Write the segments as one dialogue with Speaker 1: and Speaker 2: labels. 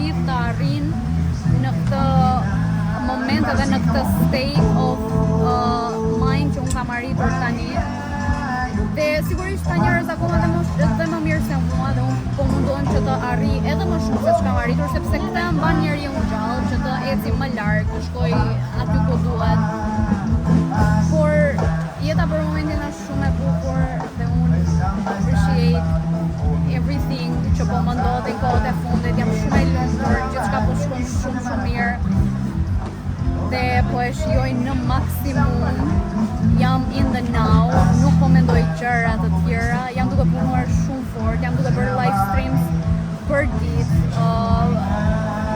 Speaker 1: gjithë të arrin në këtë moment edhe në këtë state of mind që unë kam arritur tani. Dhe sigurisht ka njerëz akoma dhe më mirë se mua dhe unë po mundohem që të arrij edhe më shumë se ç'kam arritur, sepse këtë e mban njeriu gjallë, që të eci më larg, të shkoj aty ku duhet. Por jeta për momentin është shumë e bukur dhe unë appreciate everything që po më ndodhin kohët e fundit. Jam shumë e lumtur, gjithçka po shkon shumë shumë mirë dhe po e shijoj në maksimum. Jam in the now, nuk po mendoj gjëra të tjera. Jam duke punuar shumë fort, jam duke bërë live streams për ditë.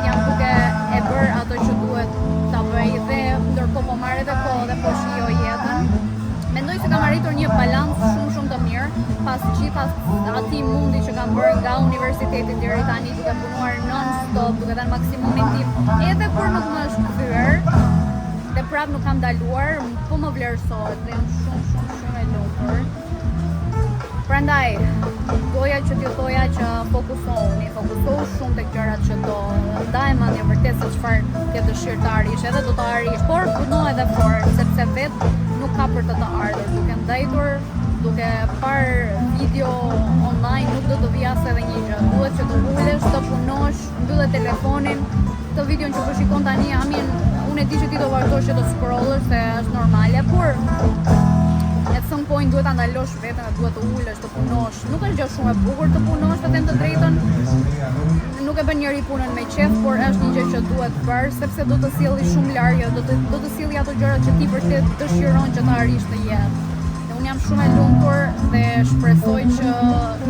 Speaker 1: Jam duke e bërë ato që duhet ta bëj dhe ndërkohë po marr edhe kohë dhe po shijoj jetën. Mendoj se kam arritur një balans shumë shumë të mirë pas gjitha atij mundi që kam bërë nga universiteti deri tani, duke punuar non stop, duke dhënë maksimumin tim, edhe kur nuk më është kthyer dhe prap nuk kam ndaluar, po më vlerësohet dhe jam shumë shumë shumë e lumtur. Prandaj, doja që t'ju thoja që fokusohuni, fokusohu shumë tek gjërat që do, ndaje mendjen vërtet se çfarë ke dëshirë të arrish, edhe do të arrish, por puno edhe fort, sepse vet nuk ka për të të ardhur, duke ndajtur, duke parë video online nuk do të vi as edhe një gjë. Duhet që të ulesh, të punosh, mbyllë telefonin, këtë videon që po shikon tani, I mean, unë e di që ti do vazhdosh që të scrollësh, se është normale, por at some point duhet ta ndalosh veten dhe duhet të ulesh, të punosh. Nuk është gjë shumë e bukur të punosh, të them të drejtën. Nuk e bën njeri punën me qef, por është një gjë që duhet bërë, sepse do të sjelli shumë larg, do të sjelli ato gjërat që ti vërtet dëshiron që të arrish në jetë. Dhe unë jam shumë e lumtur dhe shpresoj që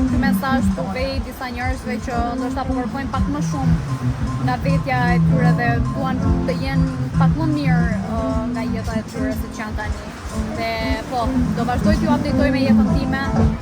Speaker 1: ky mesazh të vej disa njerëzve që ndoshta po kërkojnë pak më shumë nga vetja e tyre dhe duan të jenë pak më mirë nga jeta e tyre se që janë tani. Dhe po, do vazhdoj t'ju update-oj me jetën time.